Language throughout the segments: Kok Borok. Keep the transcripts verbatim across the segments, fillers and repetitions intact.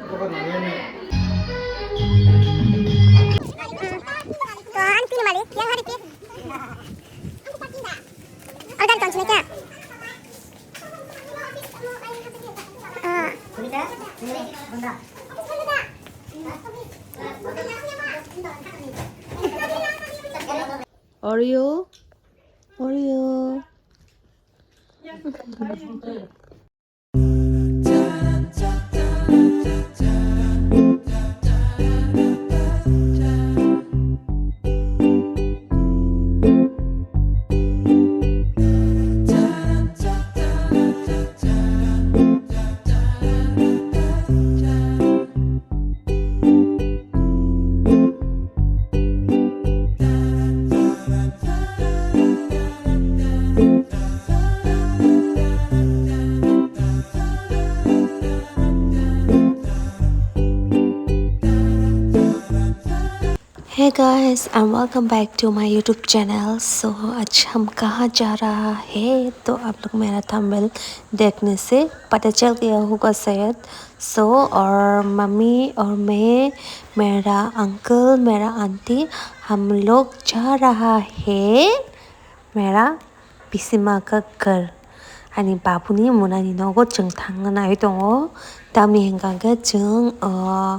तो हम तीन वाले, यहाँ हर एक। और गाड़ी कौन सी लेके? हाँ। Oreo, Oreo. Hey guys, and welcome back to my YouTube channel. So आज हम कहाँ जा रहा है तो आप लोग मेरा थंबनेल देखने से पता चल गया होगा शायद। So और मम्मी और मैं, मेरा अंकल, मेरा आंटी, हम लोग जा रहा है मेरा पिसिमा का घर, ani babuni munani nogo chwng thangna nai tongo. Tamni hwnkha khe chwng, uh,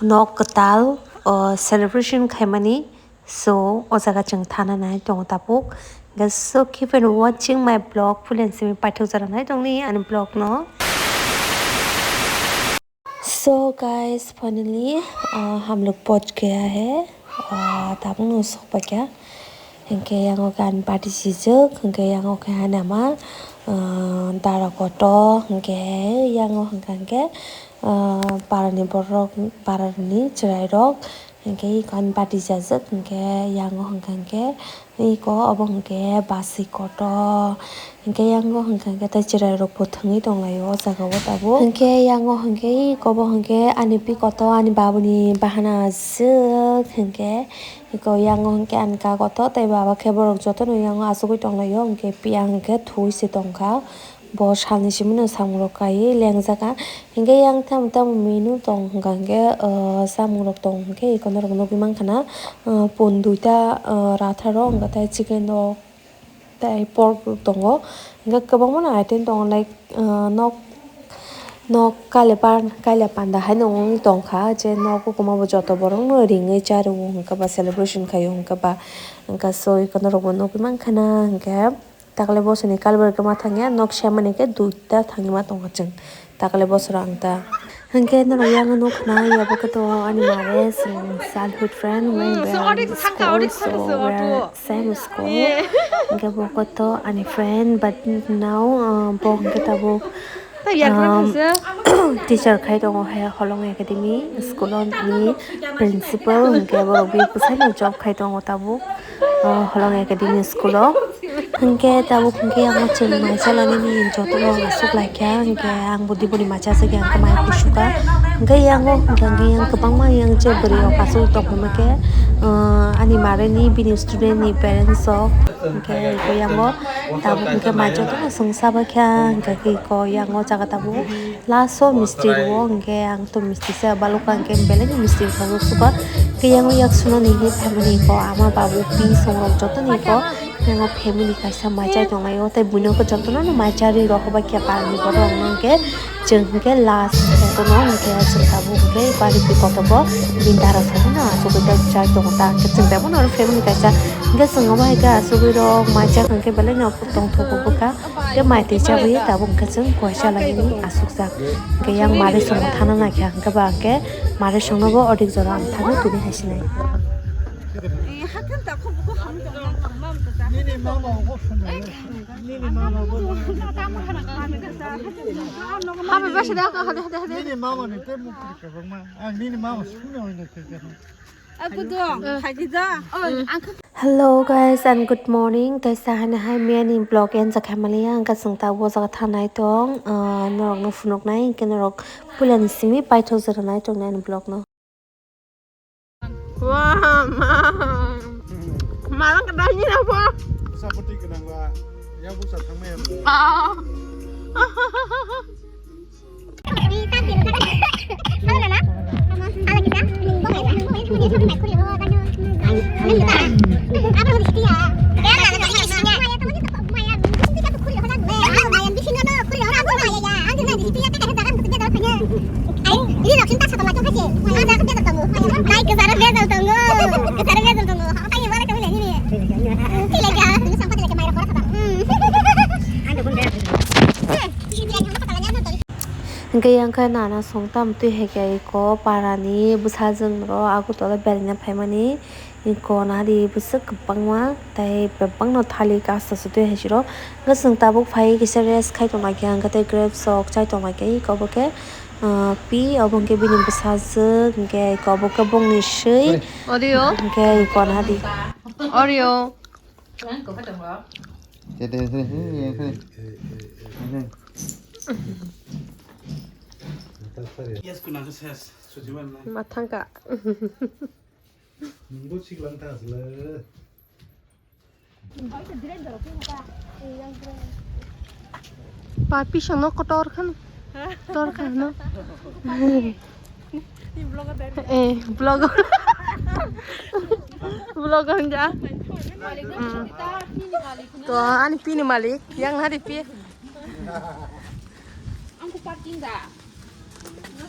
nok kwtal, uh, celebration khaimani, so o jaga chwng thana nai tongo tabuk. Hwnkhe so keep on watching my vlog, pulen simi paithak jora nai tongni ani vlog no. So guys, finally, uh, हम लोग पहुंच गया है, uh, tabuk no sok paikha. Hwnkhe yango khe ani party sijwk, hwnkhe yango khe ani ama, uh, dara koto, hwnkhe yango hwnkha hwnkhe, uh, parani borok, parani chwrairok, hwnkhe eko ani party chajwk, hwnkhe yango hwnkha hwnkhe eko obo hwnkhe baswi koto, hwnkhe yango hwnkha hwnkhe tei chwrairokbo thwngwi tonglaio o jagao tabuk. Hwnkhe yango hwnkhe eko bo hwnkhe ani pi koto ani babuni bahana aswk, hwnkhe eko yango hwnkhe ani kaka koto tei baba khe borok jotono yango achugwi tonglaio, hwnkhe piya hwnkhe thuwi se tongkha. Bo salni simi no samungrok kaiwi lengjak kha. Hwnkhe yang tamo tamo menu tong hwnkha hwnkhe, ah, samungrok tong hwnkhe eko norok nugwi mankha na, ah, pon duita, ah, ratharo hwnkha tei chicken rok tei pork rok tongo. Hwnkhe kwbangma no item tongo like, ah, nok, nok kaile pan-, kaila panda haino wngwi tongkha je nok ukuma bo joto borok no ringwi charwo hwnkhe ba celebration khaio hwnkhe ba hwnkhe so eko norok bo nugwi mankha na hwnkhe. Takle bosoni kalbar khe ma thangya, nok semani khe duita thangwi ma tongkha chwng. Takle bosoro ang ta. Hwnkhe norok yang nukna, yabo khe to ani mare, chwng childhood friend, when we are in school, so we are same school. Hwnkhe bo khe to ani friend, but now, uh, bo hwnkhe tabuk, um, teacher khai tongo hai Holong Academy school o ni principal, hwnkhe borok bini bwsai no job khai tongo tabuk, uh, Holong Academy school o. Hwnkhe tabuk hwnkhe ang o chwng mai chalani ni jotono aswk laikha, hwnkhe ang bo diboni mai chasakya, hwnkhe mai kusuka. Hwnkhe yang o hwnkhe yang kwbangma yang je bwrwi rok aswk tongkha hwnkhe, uh, ani mare ni bini student ni parents rok, hwnkhe yango tabuk hwnkhe mai jotono chwng chabakha, hwnkhe khe ko yang o jaga tabuk. Last o misti rwo, hwnkhe ang to misti se balukha, hwnkhe belai ni misti rwkha suka. Hwnkhe yang yak suno ni hi family ko ama babu pi song rok joto ni ko yang o family kaisa mai chai tong lai o, tei buino ko joto no mai chari rok hobai khe parni borok no hwnkhe chwng hwnkhe last joto no hwnkhe chwng tabuk hwnkhe bari pi kotor bo bini dara sari no asugwi chai tongo ta, hwnkhe chwng tei bono family kaisa hwnkhe chwng omo hai khe asugwi rok mai chak hwnkhe belai no tongthogo bwkha. Tei mai twi chabwi tabuk hwnkhe chwng kuaisa lagini asukjak. Hwnkhe yang mari songno thana naikha hwnkhe ba hwnkhe mari songno bo odik jora ang thangwi tini hai sinai. Nini mama bo songno. Nini mama bo. Nini mama ni tei mukti kwbangma. Ang nini mama songno hwnwi khe. Hello guys and good morning. Tei sahani hai miyani vlog yan jakha maliya, ang kasing ta o jaga thanai tong, ah, norok no phunuk nai, hwnkhe norok puila ni simi paithok jora nai tong nai ani vlog no. Wah, ma. Malang kedai ni apa? Sapati kenang ba? Yang busa thangmai. Ah. Hwnkhe yang khe nana song tam twi hai khe iko parani bwsajwk rok Agartala beraina phaimani. Iko nari bwswk kwbangma tei bebakno thali kasa se twi hai siro. Hwnkhe chwng tabuk phai kisa rest khai tongna khe hwnkhe tei grapes rok chai tongna khe iko bo khe, ah, pi obo hwnkhe bini bwsajwk hwnkhe iko bo khe bongni swi. Oreo. Hwnkhe iko nari. Oreo. Mathangka. Nungbo siklang ta asle. Pa pisang no kotor khan. Tor khan no. Eh, vlog. Vlog hanja. To ani pini malik, yang hari pi.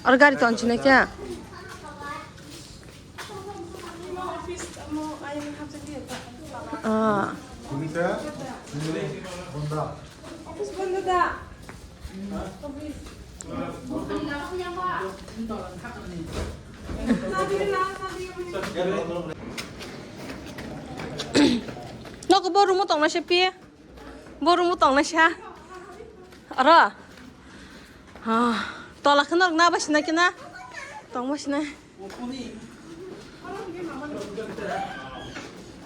Or gari ton chine kya? Ah. Noko bo room o tongna se pi. Bo room o tongna se ha. Aro. Ah, tola kheno na ba sina kina. Tong ba sina.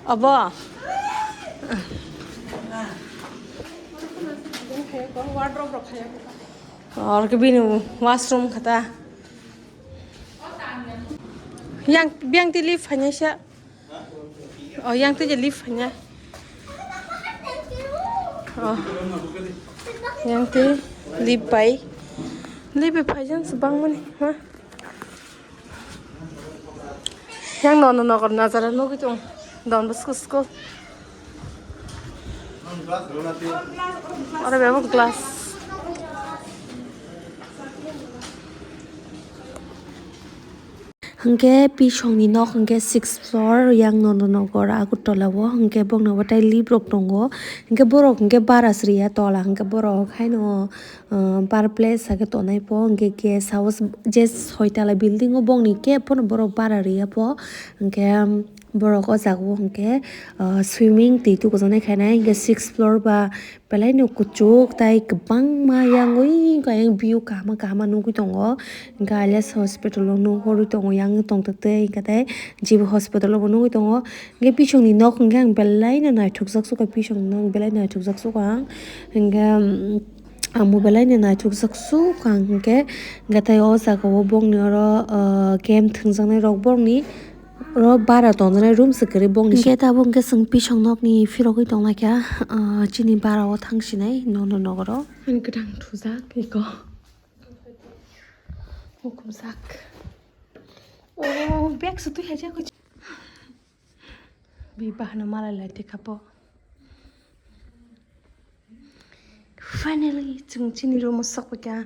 Abo. Or ke bini washroom khata. Yang, yang tili phanya sa. Oh, yang twi je lift hanya. Oh. Yang twi lift bai. Lift bai phai jang se bang mani, ha? Yang no, no, no, kor nazara no gitu. Don Bosco school. Ora bebo glass. Hwnkhe pisongni nok hwnkhe sixth floor, yang Nondanagar Agartala o, hwnkhe bokni bo tai lift rok tongo, hwnkhe borok hwnkhe bara sriya tola, hwnkhe borok haino, uh, bar place hakhe tonai po, hwnkhe guest house je soi tala building o bokni kebo phano borok bara riya po, hwnkhe, um, borok o jaga o hwnkhe, uh, swimming twi tukujaknai khainai, hwnkhe sixth floor ba, Belai no kuchuk tai kwbangma yang ui kha yang view kaham kaham nugui tongo. Hwnkhe Elias hospital o nuhorwi tongo yang tongtwtwi hwnkhe tei G B hospital o bo nugui tongo. Hwnkhe bisingni nok hwnkhe ang belai no naithokjak sukha bisingni nok belai naithokjak sukha ang hwnkhe ang bo belai no naithokjak sukha ang hwnkhe hwnkhe tei o jaga o bongni oro game thwngjaknai rok bongni. Oro bara tongnai room se kwrwi bongni. Hwnkhe tabuk hwnkhe chwng pisong nokni phirogwi tonglaikha, ah, chini bara o thangsinai nono nogoro. Ani kwthang thujak eko. Hukumjak. Oh, bag se twi haijak. Bi bahano malai lai tikha po. Finally, chwng chini room o sokphaikha.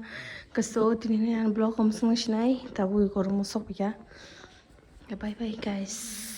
Kaso tini ani vlog om swngwi sinai, tabuk eko room o sokphaikha. Bye bye, guys.